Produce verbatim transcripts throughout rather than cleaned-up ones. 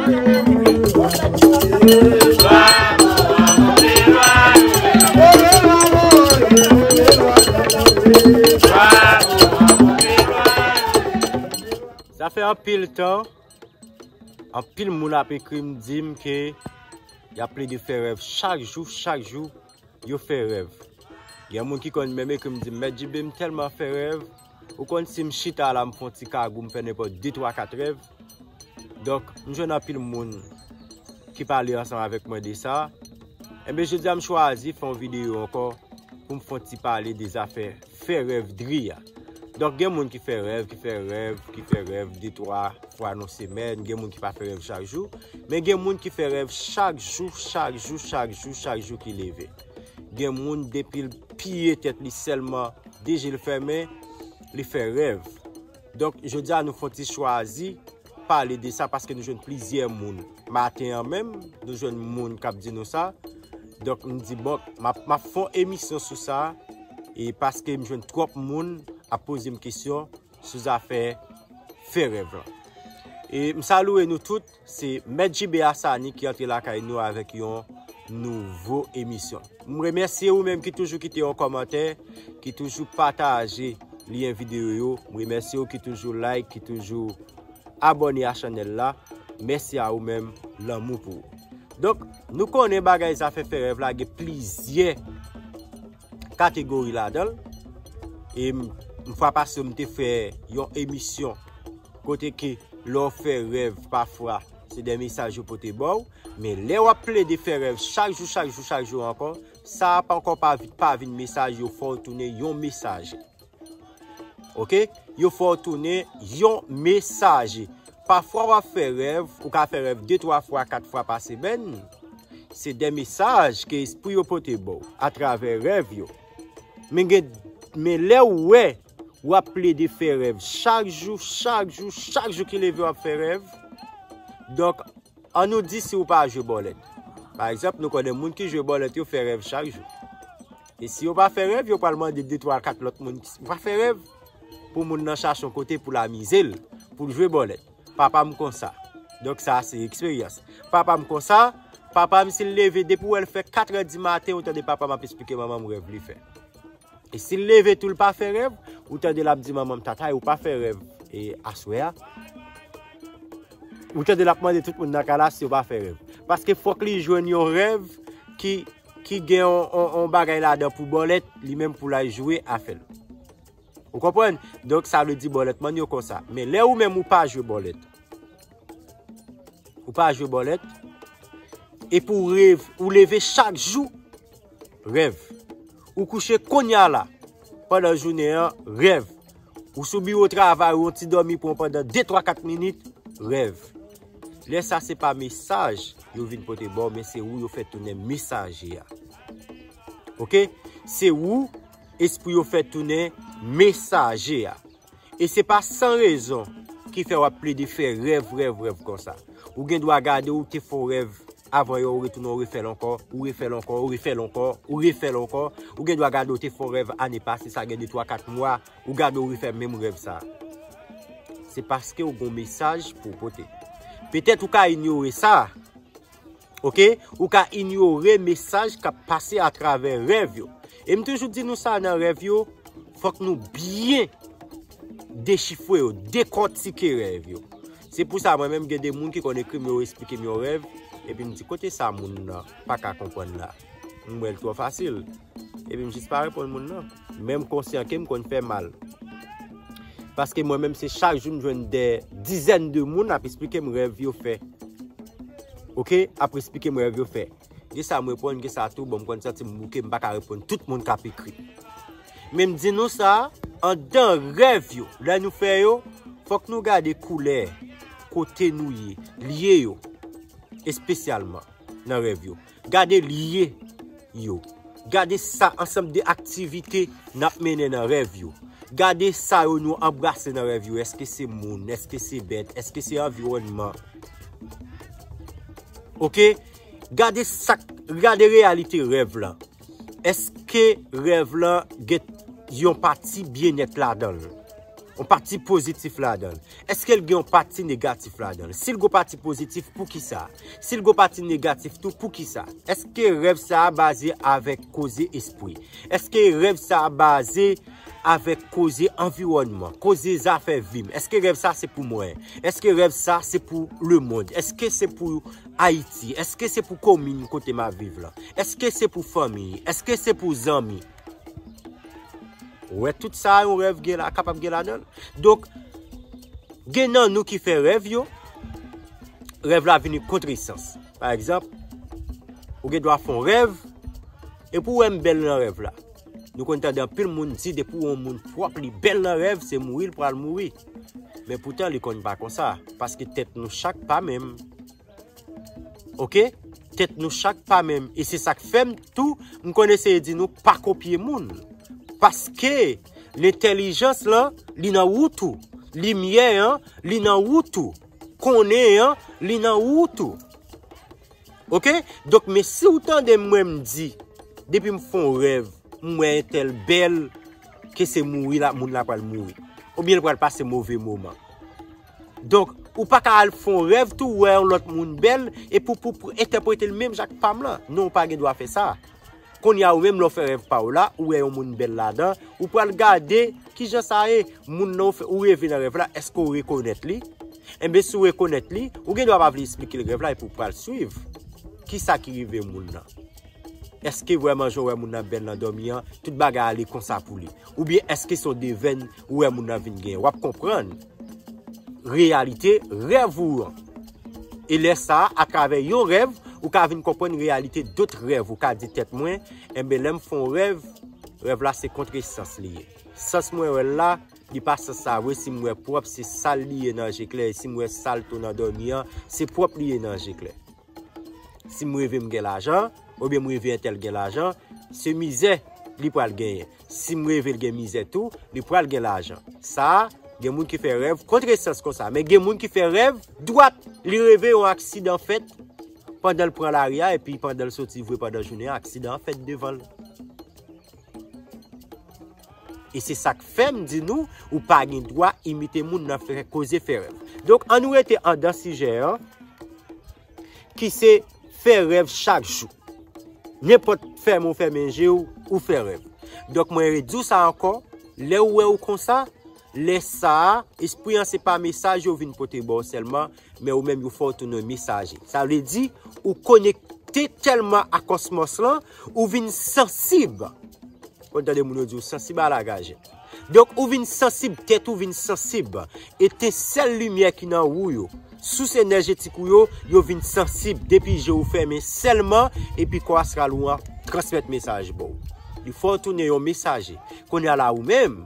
Sa fè anpil tan, anpil moun ap ekri m, di m ke y ap plede fè rèv chak jou, chak jou, yo fè rèv. Gen moun ki konn menm ekri m, di m, "Mèt J B, m tèlman fè rèv, ou konn si m chita la, m fè yon ti kagou, m fè nenpòt de, twa, kat rèv." Donk, m jwenn anpil moun ki pale ansanm avèk mwen de sa. Enben, jodi a, m chwazi fè yon videyo ankò pou m fè yon ti pale de zafè fè rèv dri a. Donk, gen moun ki fè rèv, ki fè rèv, ki fè rèv de, twa fwa nan semèn, gen moun ki pa fè rèv chak jou, men gen moun ki fè rèv chak jou, chak jou, chak jou, chak jou ki leve. Gen moun, depi l piye tèt li sèlman, de je l fèmen, li fè rèv. Donk, jodi a, nou fè yon ti chwazi pale de sa paske nou jwenn plizyè moun. Maten an menm, nou jwenn moun k ap di nou sa. Donk, m di, bon, m ap, m ap fè yon emisyon sou sa, e paske m jwenn twòp moun ap poze m kesyon sou zafè fè rèv lan. E m salye nou tout, se Mèt J B Asani ki antre lakay nou avèk yon nouvo emisyon. M remèsye ou menm ki toujou kite yon kòmantè, ki toujou pataje lyen videyo yo. M remèsye ou ki toujou like, ki toujou abòne a chanèl la. Mèsi a ou menm, lanmou pou ou. Donk, nou konnen bagay zafè fè rèv la gen plizyè kategori ladan l. E m, m fwa pase m te fè yon emisyon kote ke lè w fè rèv pafwa se de mesaj yo pote ba w. Men lè w ap plede fè rèv chak jou, chak jou, chak jou ankò, sa ap ankò pa, pa vin mesaj, yo fè w tounen yon mesaje. Oke? Yo fè w tounen yon mesaje. Pafwa w ap fè rèv, ou ka fè rèv de, twa fwa, kat fwa pa semèn. Se de mesaj ke espri yo pote ba w atravè rèv yo. Men gen, men lè w wè w ap plede fè rèv chak jou, chak jou, chak jou ki leve w ap fè rèv. Donk, ann nou di si w pa jwe bòlèt. Pa egzanp, nou konnen moun ki jwe bòlèt yo fè rèv chak jou. E si yo pa fè rèv, yo pral mande de, twa, kat lòt moun ki pa fè rèv pou moun nan chache yon kote pou l amize l, pou l jwe bòlèt. Papa m konsa. Donk, sa a se eksperyans. Papa m konsa, papa m, si l leve, depi w wè l fè katrè di maten, ou tande papa m ap esplike manman m rèv li fè. E si l leve tou, l pa fè rèv, ou tande l ap di manman m, tatay, ou pa fè rèv e aswè a. Ou tande l ap mande tout moun nan kay la si yo pa fè rèv. Paske fòk li jwenn yon rèv ki, ki gen yon, yon, yon bagay ladan pou bòlèt, li menm pou l al jwe afè l. Ou konprann? Donk, sa vle di bòlèt man yo konsa. Men lè ou menm ou pa jwe bòlèt, ou pa jwe bòlèt, epi ou rèv, ou leve chak jou, rèv. Ou kouche kounye a la, pandan jounen an, rèv. Ou sou biwo travay ou, yon ti dòmi pran w pandan de, twa, kat minit, rèv. Lè sa se pa mesaj yo vin pote ba w, men se ou yo fè tounen mesaje a. Oke? Se ou espri yo fè tounen mesaje a. E se pa san rezon ki fè w ap plede fè rèv, rèv, rèv konsa. Ou gen dwa gade ou te fè yon rèv avan yè, ou retounen, ou refè l ankò, ou refè l ankò, ou refè l ankò, ou refè l ankò. Ou gen dwa gade ou te fè yon rèv ane pase, sa gen de, twa, kat mwa, ou gade ou refè menm rèv sa. Se paske ou gen yon mesaj pou w pote. Petèt ou ka inyore sa, oke? Ou ka inyore mesaj k ap pase atravè rèv yo. E m toujou di nou sa nan rèv yo, fòk nou byen dechifre yo, dekòtike rèv yo. Se pou sa mwen menm gen de moun ki konn ekri m, yo esplike m yon rèv, epi m di, "Kote sa moun nan pa ka konprann la?" M wè l twò fasil. Epi m jis pa reponn moun nan. Men m konsyan ke m konn fè mal. Paske mwen menm se chak jou m jwenn de dizèn de moun ap esplike m rèv yo fè. Oke? Ap esplike m rèv yo fè. Gen sa m reponn, gen sa tou, bon, m konn santi m bouke, m pa ka reponn tout moun k ap ekri. Men m di nou sa, anndan rèv yo, lè nou fè yo, fòk nou gade koulè, kote nou ye, lye yo, espesyalman nan rèv yo. Gade lye yo. Gade sa ansanm de aktivite n ap mennen nan rèv yo. Gade sa yo nou anbrase nan rèv yo. Èske se moun? Èske se bèt? Èske se anviwònman? Oke? Gade sa, gade reyalite rèv lan. Èske rèv lan gen yon pati byennèt ladan l? yon pati pozitif ladan l? Èske l gen yon pati negatif ladan l? Si l gen yon pati pozitif, poukisa? Si l gen yon pati negatif tou, poukisa? Èske rèv sa a baze avèk koze espri? Èske rèv sa a baze avèk koze anviwònman, koze zafè vi m? Èske rèv sa se pou mwen? Èske rèv sa se pou lemonn? Èske se pou Ayiti? Èske se pou komin kote m ap viv lan? Èske se pou fanmi? Èske se pou zanmi? Ou wè, tout sa yon rèv gen la, kapab gen ladan l. Donk, gen nan nou ki fè rèv yo, rèv la vini kontresans. Pa egzanp, ou gen dwa fè yon rèv, epi ou wè m bèl nan rèv la. Nou konn tande anpil moun di depi w wè yon moun pwòp li bèl nan rèv, se mouri l pral mouri. Men poutan li konn pa konsa, paske tèt nou chak pa menm. Oke? Tèt nou chak pa menm. E se sa k fè m tou, m konn eseye di nou pa kopye moun. Paske lentèlijans lan, li nan ou tou. Limyè an, li nan ou tou. Konnen an, li nan ou tou. Oke? Donk, men si w tande m, mwen m di, depi m fè yon rèv, m wè entèl bèl, ke se mouri la, moun la pral mouri. Oubyen l pral pase move moman. Donk, ou pa ka al fè yon rèv tou, wè yon lòt moun bèl, epi pou, pou entèprete l menm jan ak pa m lan. Non, ou pa gen dwa fè sa. Kounye a, ou menm, lè w fè rèv pa w la, ou wè yon moun bèl ladan, ou pral gade kijan sa ye. Moun nan ou fè, ou reve nan rèv la, èske w rekonèt li? Enben, si w rekonèt li, ou gen dwa pa vle esplike l rèv la, epi w pral swiv. Kisa ki rive moun nan? Èske vrèman jan w wè moun nan bèl nan dòmi an, tout bagay ale konsa pou li? Oubyen èske se yon devèn ou wè moun nan vin genyen? W ap konprann reyalite rèv ou an. E lè sa a, atravè yon rèv, ou ka vin konprann reyalite dòt rèv. Ou ka di tèt mwen, enben, lè m fè yon rèv, rèv la se kontresans li ye. Sans mwen wè l la, li pa sans sa vre, si m wè pwòp, se sal li ye nan je klè, e si m wè sal tou nan dòmi an, se pwòp li ye nan je klè. Si m reve m gen lajan, oubyen m reve entèl gen lajan, se mizè li pral genyen. Si m reve l gen mizè tou, li pral gen lajan. Sa a, gen moun ki fè rèv kontresans konsa, men gen moun ki fè rèv dwat. Li reve yon aksidan fèt pandan l pran lari a, epi pandan l soti vre pandan jounen an, aksidan an fèt devan l. E se sa k fè m di nou, ou pa gen dwa imite moun nan fè koze fè rèv. Donk, ann nou rete andan sijè an, ki se fè rèv chak jou. Nenpòt fèmen w fèmen je w, ou fè rèv. Donk, mwen redi w sa ankò, lè w wè w konsa, lè sa a, espri an se pa mesaj yo vin pote ba w sèlman, men ou menm yo fè w tounen mesaje. Sa vle di, ou konekte tèlman a kòsmòs lan, ou vin sansib. Ou tande moun yo di ou sansib a lagaje. Donk, ou vin sansib, tèt ou vin sansib. Etensèl limyè ki nan ou yo, sous enèjetik ou yo, yo vin sansib. Depi je ou fèmen sèlman, epi kò astral ou an transmèt mesaj ba w. Li fè w tounen yon mesaje. Kounye a la ou menm,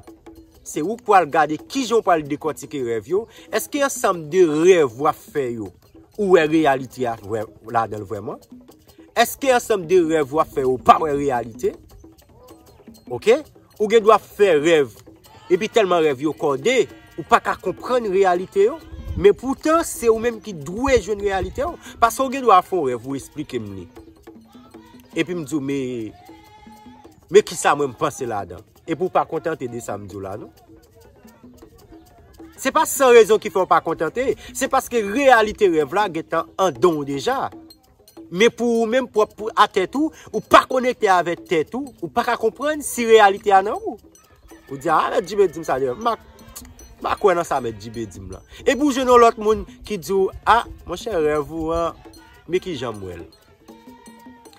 se ou k pral gade kijan w pral dekòtike rèv yo. Èske ansanm de rèv w ap fè yo, ou wè reyalite a vrè, ladan l vrèman? Èske ansanm de rèv w ap fè yo, ou pa wè reyalite? Oke? Ou gen dwa fè rèv, epi tèlman rèv yo kòde, ou pa ka konprann reyalite yo. Men poutan, se ou menm ki dwe jwenn reyalite yo. Paske ou gen dwa fè yon rèv, ou esplike m li. Epi m di w, men, men kisa mwen m panse ladan. Epi w pa kontante de sa m di w la, non. Se pa san rezon ki fè w pa kontante. Se paske reyalite rèv la gentan andan w deja. Men pou ou menm pwòp pou, a tèt ou, ou pa konekte avèk tèt ou, ou pa ka konprann si reyalite a nan ou. Ou di, "A, mèt Jimmy di m sa deja. M pa, m pa kwè nan sa mèt Jimmy di m lan." Epi ou jwenn yon lòt moun ki di w, "A, monchè, rèv ou an, men kijan m wè l."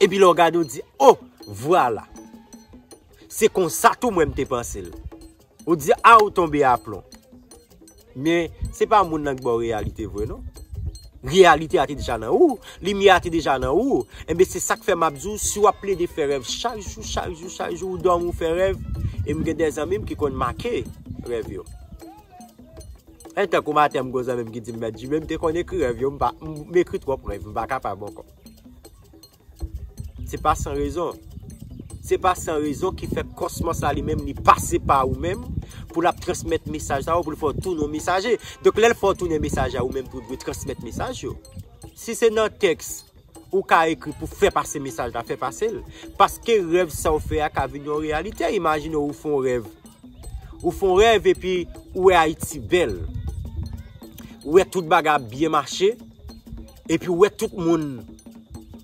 Epi lè w gade, ou di, "O, vwala. Se konsa tou mwen m te panse l." Ou di, "A, ou tonbe aplon." Men, se pa moun nan k ba w reyalite vre, non. Reyalite a te deja nan ou, limyè a te deja nan ou. Enben, se sa k fè m ap di w, si w ap plede fè rèv chak jou, chak jou, chak jou, ou dòmi, ou fè rèv, e m gen de zanmi m ki konn make rèv yo. E tankou maten, m gen yon zanmi m ki di m, "Mèt Jimmy, m te konn ekri rèv yo, m pa, m, m ekri twòp rèv, m pa kapab ankò." Se pa san rezon. Se pa san rezon ki fè kòsmòs la li menm li pase pa ou menm pou l ap transmèt mesaj sa yo, pou l fè w tounen yon mesaje. Donk, lè l fè w tounen mesaje a, ou menm tou dwe transmèt mesaj yo. Si se nan tèks ou ka ekri pou fè pase mesaj la, fè pase l. Paske rèv sa w fè a ka vin yon reyalite. Imajine w fè yon rèv. Ou fè yon rèv epi ou wè Ayiti bèl. Ou wè tout bagay ap byen mache. Epi ou wè tout moun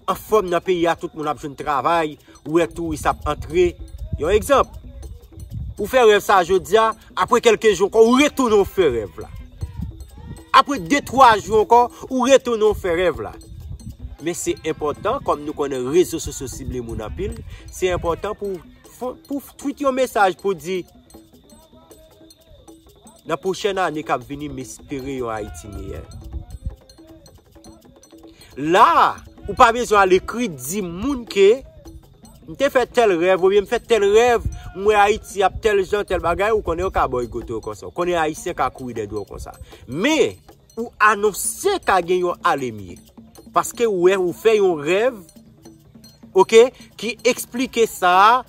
anfòm nan peyi a, tout moun ap jwenn travay, ou wè touris ap antre. Yon egzanp, ou fè rèv sa jodi a, apre kèlke jou ankò, ou retounen ou fè rèv la. Apre de, twa jou ankò, ou retounen ou fè rèv la. Men se enpòtan, kòm nou konnen rezo sosyo sible moun anpil, se enpòtan pou, pou tweet yon mesaj pou di, nan pwochèn ane k ap vini, m espere yon Ayiti meyè. La, ou pa bezwen al ekri di moun ke m te fè tèl rèv, oubyen m fè tèl rèv, m wè Ayiti ap tèl jan, tèl bagay, ou konnen yo ka bòykote w konsa. Ou konnen Ayisyen ka kouri dèyè w konsa. Men, ou anonse ka gen yon alemye. Paske ou wè, ou fè yon rèv, oke, ki eksplike sa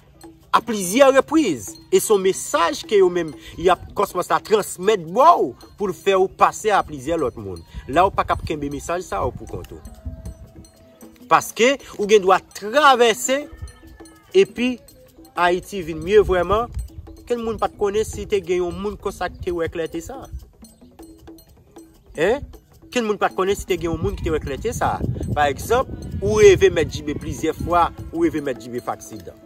a plizyè repriz. E se yon mesaj ke yo menm, y ap kòsmòs la transmèt ba w pou l fè w pase a plizyè lòt moun. La, ou pa kab kenbe mesaj sa yo pou kont ou. Paske ou gen dwa travèse, epi Ayiti vin mye vrèman. Kenn moun pa t konnen si te gen yon moun konsa ki te wè klète sa. Hein? Kenn moun pa t konnen si te gen yon moun ki te wè klète sa. Pa egzanp, ou reve Mèt Jibe plizyè fwa, ou reve Mèt Jibe fè aksidan.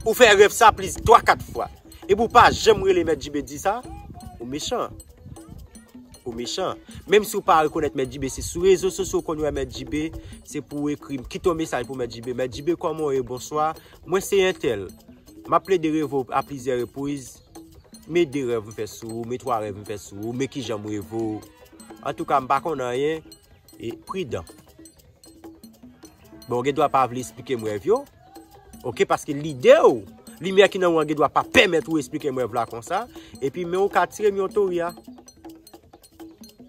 Ou fè rèv sa pliz twa, kat fwa. Epi ou pa janm rele Mèt Jibe di sa, ou mechan. Ou mechan. Menm si ou pa rekonèt Mèt Jibe, se sou rezo sosyo ou konn wè Mèt Jibe, se pou ou ekri m, kite yon mesaj pou Mèt Jibe. Mèt Jibe, kòman w ye? Bonswa. Mwen se entèl. M ap plede reve w a plizyè repriz. Men de rèv m fè sou ou, men twa rèv m fè sou ou, men kijan m reve w. Antouka, m pa konn anyen, e pridan. Bon, ou gen dwa pa vle esplike m rèv yo, oke, paske lide w, limyè ki nan ou an gen dwa pa pèmèt ou esplike m rèv la konsa, epi men ou ka tire m yon tori a.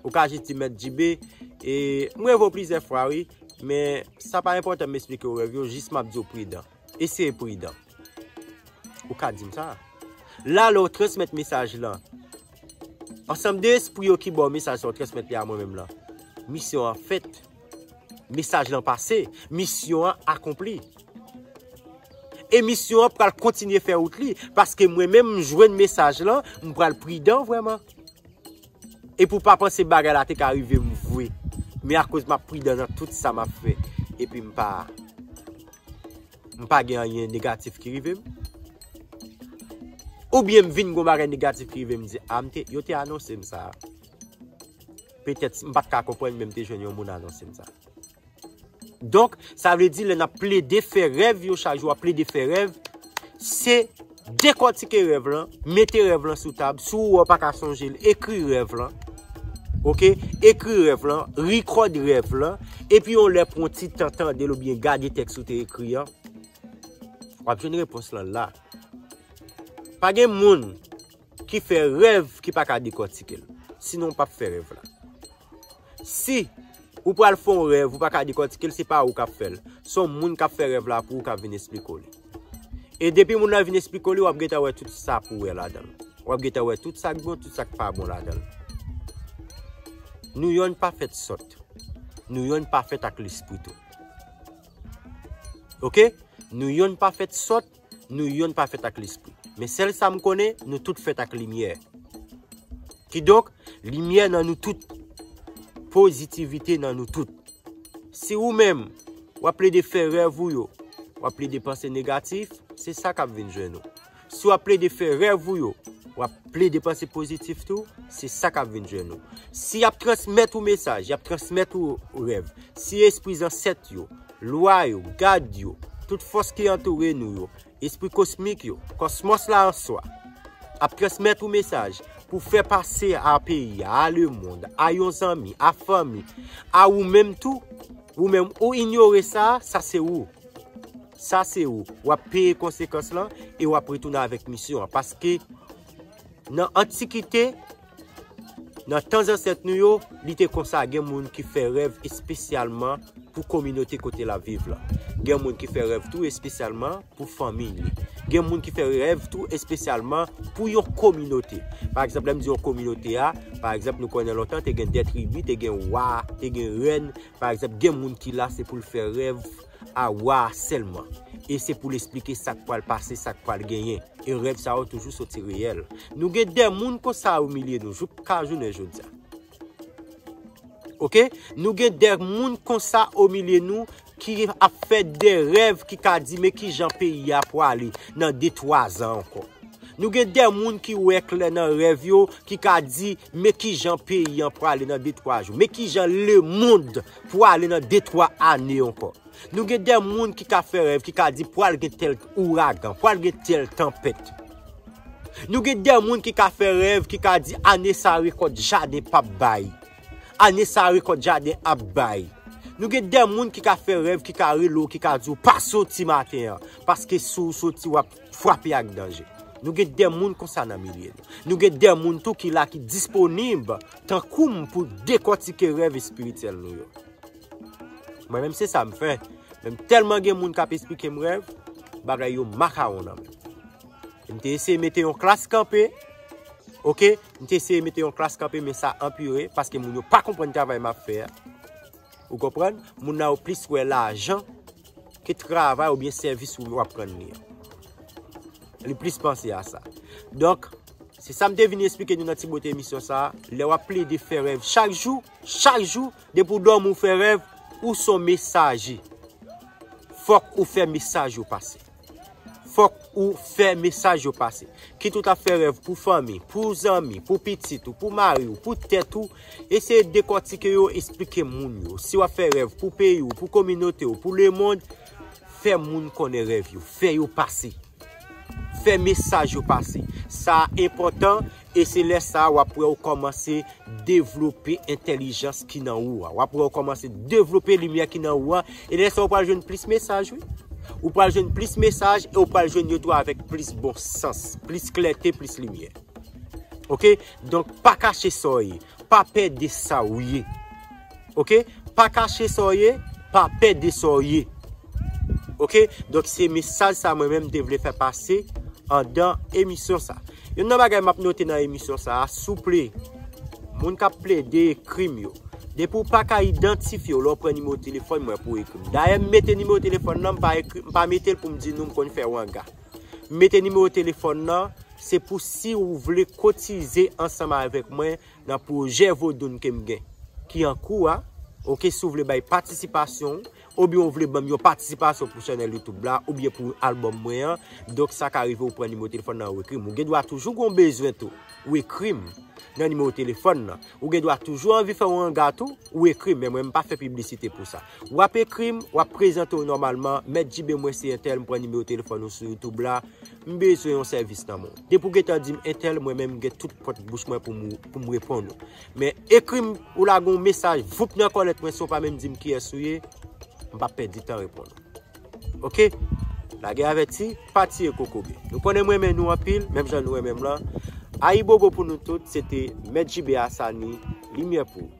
Ou ka jis di, Mèt Jibe, e, m reve w plizyè fwa, wi, men sa pa enpòtan m esplike w rèv yo, jis m ap di w pridan. Eseye pridan. Ou ka di m sa. La, lè w transmèt mesaj lan, ansanm de espri yo ki ba w mesaj sa w transmèt li a mwen menm lan, misyon an fèt. Mesaj lan pase. Misyon an akonpli. E misyon an pral kontinye fè wout li. Paske mwen menm, m jwenn mesaj lan, m pral pridan vrèman. Epi w pa panse bagay la te ka rive m vre. Men akoz m ap pridan nan tout sa m ap fè. Epi m pa, m pa gen anyen negatif ki rive m. Oubyen m vin gon bagay negatif ki rive m, m di, a, m te, yo te anonse m sa. Petèt, m pa t ka konprann, men m te jwenn yon moun anonse m sa. Donk, sa vle di, lè n ap plede fè rèv yo, chak jou w ap plede fè rèv, se dekòtike rèv lan, mete rèv lan sou tab, si w wè w pa ka sonje l, ekri rèv lan. Oke? Ekri rèv lan, rikòd rèv lan, epi yon lè pran yon ti tan tande l oubyen gade tèks ou te ekri an, w ap jwenn repons lan la. Pa gen moun ki fè rèv ki pa ka dekòtike l. Sinon, w p ap fè rèv la. Si ou pral fè yon rèv, ou pa ka dekòtike l, se pa ou k ap fè l. Se yon moun k ap fè rèv la pou ou k ap vin esplike w li. E depi moun nan vin esplike w li, w ap gentan wè tout sa pou w wè ladan l. W ap gentan wè tout sa k bon, tout sa k pa bon ladan l. Nou yonn pa fèt sòt. Nou yonn pa fèt ak lespri tou. Oke? Nou yonn pa fèt sòt, nou yonn pa fèt ak lespri. Men sèl sa m konnen, nou tout fèt ak limyè. Kidonk, limyè nan nou tout. Pozitivite nan nou tout. Si ou menm, w ap plede fè rèv ou yo, w ap plede panse negatif, se sa k ap vin jwenn ou. Si w ap plede fè rèv ou yo, w ap plede panse pozitif tou, se sa k ap vin jwenn ou. Si y ap transmèt ou mesaj, y ap transmèt ou rèv, si espri zansèt yo, lwa yo, gad yo, tout fòs ki antoure nou yo, espri kosmik yo, kòsmòs la an swa, ap transmèt ou mesaj pou fè pase a peyi a, a lemonn, a yon zanmi, a fanmi, a ou menm tou, ou menm ou inyore sa, sa se ou. Sa se ou. W ap peye konsekans lan e w ap retounen avèk misyon an. Paske nan antikite, nan tan zansèt nou yo, li te konsa gen moun ki fè rèv espesyalman pou kominote kote l ap viv lan. Gen moun ki fè rèv tou espesyalman pou fanmi li. Gen moun ki fè rèv tou espesyalman pou yon kominote. Pa egzanp, lè m di yon kominote a, pa egzanp, nou konnen lontan te gen dè tribi, te gen wa, te gen rèn. Pa egzanp, gen moun ki la se pou l fè rèv a wa a sèlman. E se pou l esplike sa k pral pase, sa k pral genyen. E rèv sa yo toujou soti reyèl. Nou gen de moun konsa o milye nou, jouska jounen jodi a. Oke? Nou gen de moun konsa o milye nou ki ap fè de rèv ki ka di men kijan peyi a pwale nan de twa zan ankò. Nou gen de moun ki wè klè nan rèv yo ki ka di men kijan peyi an pwale nan de twa jou, men kijan lemonn pwale nan de twa ane ankò. Nou gen de moun ki ka fè rèv ki ka di pwal gen tèl ouragan, pwal gen tèl tanpèt. Nou gen de moun ki ka fè rèv ki ka di ane sa rekòt jaden p ap bay. Ane sa rekòt jaden ap bay. Nou gen de moun ki ka fè rèv ki ka rele w ki ka di w pa soti maten an, paske si w soti w ap frape ak danje. Nou gen de moun konsa nan milye nou. Nou gen de moun tou ki la ki disponib tankou m pou dekòtike rèv espirityèl nou yo. Mwen menm se sa m fè. Men m tèlman gen moun k ap esplike m rèv, bagay yo makawon nan men m. M te eseye mete yon klas kanpe, oke? M te eseye mete yon klas kanpe, men sa anpire, paske moun yo pa konprann travay m ap fè a. Ou konprann? Moun nan yo plis wè lajan ke travay oubyen sèvis ou w ap rann li an. Li plis panse a sa. Donk, se sa m te vin esplike nou nan ti bote emisyon sa a. Lè w ap plede fè rèv chak jou, chak jou, depi w dòmi w fè rèv, ou s on mesaje. Fòk ou fè mesaj yo pase. Fòk ou fè mesaj yo pase. Kit ou t ap fè rèv pou fanmi, pou zanmi, pou pitit ou, pou mari w, pou tèt ou, eseye dekòtike yo, esplike moun yo. Si w ap fè rèv pou peyi w, pou kominote w, pou lemonn, fè moun konnen rèv yo, fè yo pase. Fè mesaj yo pase. Sa enpòtan, e se lè sa a w ap wè w kòmanse devlope entèlijans ki nan ou a. W ap wè w kòmanse devlope limyè ki nan ou a. E lè sa a w pral jwenn plis mesaj, wi. Ou pral jwenn plis mesaj e w pral jwenn yo tou avèk plis bon sans, plis klète, plis limyè. Oke? Donk, pa kache sa w ye. Pa pè de sa w ye. Oke? Pa kache sa w ye, pa pè de sa w ye. Oke? Donk, se mesaj sa mwen menm m te vle fè pase anndan emisyon sa. Youn nan bagay m ap note nan emisyon sa a, souple, moun k ap plede ekri m yo, depi w pa ka idantifye w lè w pran nimewo telefòn mwen pou w ekri m. Dayè, m mete nimewo telefòn nan, m pa ekri, m pa mete l pou m di nou m konn fè wanga. M mete nimewo telefòn nan, se pou si w vle kotize ansanm avèk mwen nan pwojè Vodoun ke m gen, ki an kou a, oke, si w vle bay patisipasyon w, oubyen w vle ban m yon patisipasyon pou chanèl YouTube la, oubyen pou albòm mwen an, donk sa ka rive w pran nimewo telefòn nan, w ekri m. Ou gen dwa toujou gen yon bezwen tou, w ekri m nan nimewo telefòn nan. Ou gen dwa toujou anvi fè yon wanga tou, ou ekri m, men mwen m pa fè piblisite pou sa. W ap ekri m, w ap prezante w nòmalman, Mèt Jibe mwen se entèl, m pran nimewo telefòn ou sou YouTube la, m bezwen yon sèvis nan men w. Depi w gentan di m entèl, mwen menm m gen tout pòt bouch mwen pou m, pou m reponn ou. Men ekri m, ou lage yon mesaj, voup nan kòlèt mwen, san w pa menm di m kiyès ou ye, m p ap pèdi tan reponn ou. Oke? Lage avèti, pa tiye kokobe. Nou konnen m renmen nou anpil, menm jan nou renmen m lan. Ayibobo pou nou tout, se te Mèt Jibe Asani, limyè pou ou.